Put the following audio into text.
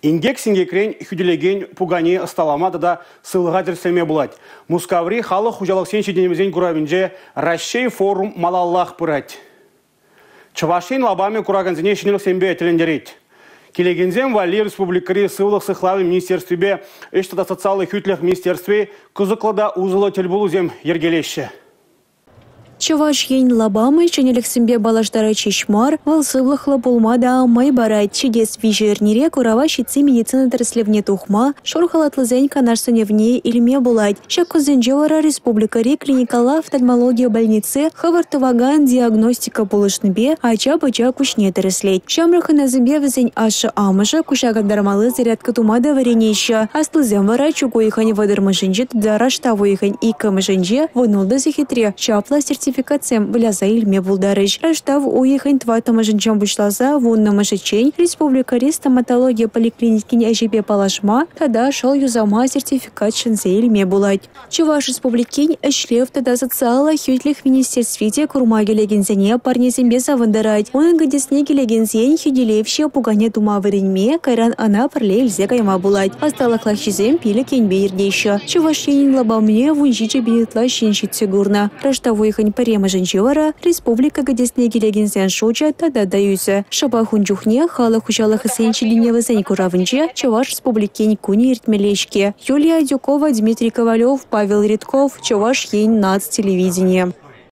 Инкек-синкекрен хӳтӗлекен пукане ӑсталама тата сывлӑха тӗрӗслеме пулать. Мускаври халӑх хуҫалӑхсен ҫитӗнӗвӗсен куравӗнче «Раҫҫей» форум малаллах пырать. Чӑваш Ен лапамӗ куракансене ҫӗнӗлӗхсемпе тӗлӗнтерет. Килекенсем валли республикӑри сывлӑх сыхлавӗн министерствипе ӗҫ тата социаллӑ хӳтлӗх министерстви кӑсӑклӑ та усӑллӑ тӗл пулусем йӗркелеҫҫӗ. Чӑваш Ен лапамӗ ҫӗнӗлӗхсемпе паллаштарать ҫеҫ мар, вӑл сывлӑхлӑ пулма та май парать. Ҫитес 3 эрнере курава ҫитсе медицина тӗрӗслевне тухма, шур халатлисен канаш-сӗнӗвне илме пулать. Ҫак кунсенче вара республикӑри клиникӑлла офтальмологи больници хӑвӑрт тӑвакан диагностика пулӑшнипе ача-пӑча куҫне тӗрӗслет. Ҫамрӑк хӑнасемпе вӗсен ашшӗ-амӑшӗ куҫа кантармалли зарядка тума та вӗренеҫҫӗ. Аслисем вара чӳк уйӑхӗн 30-мӗшӗнче тата раштав уйӑхӗн 2-мӗшӗнче 16 сехетре чаплӑ сертификатсем выляса илме пултарӗҫ. Раштав уйӑхӗн 4-мӗшӗнчен пуҫласа 10-мӗшӗччен республикӑри стоматологи поликлиникин ӗҫӗпе паллашма тата шӑл юсама сертификат ҫӗнсе илме пулать. Чӑваш Республикин ӗҫлев тата социаллӑ хӳтлӗх министерстви те курма килекенсене парнесемпе савӑнтарать. Унӑн кӗтесне килекенсен хӳтӗлевҫӗ пукане тума вӗренме, кайран ӑна пӗрле илсе кайма пулать. Ӑсталӑх лаҫҫисем 5 енпе иртеҫҫӗ. Чӑваш Енӗн лапамне 17 000 ытла ҫын ҫитсе курнӑ. Раштав уйӑхӗн 1-мӗшӗнче вара республика кӗтесне килекенсен шучӗ тата та ӳсӗ. Шӑпах ун чухне халӑх хуҫалӑхӗсен ҫитӗнӗвӗсен куравӗнче Чӑваш Республикин кунӗ иртмелле-ҫке. Юлия Адюкова, Дмитрий Ковалев, Павел Редков, Чӑваш Ен, наци телевиденийӗ.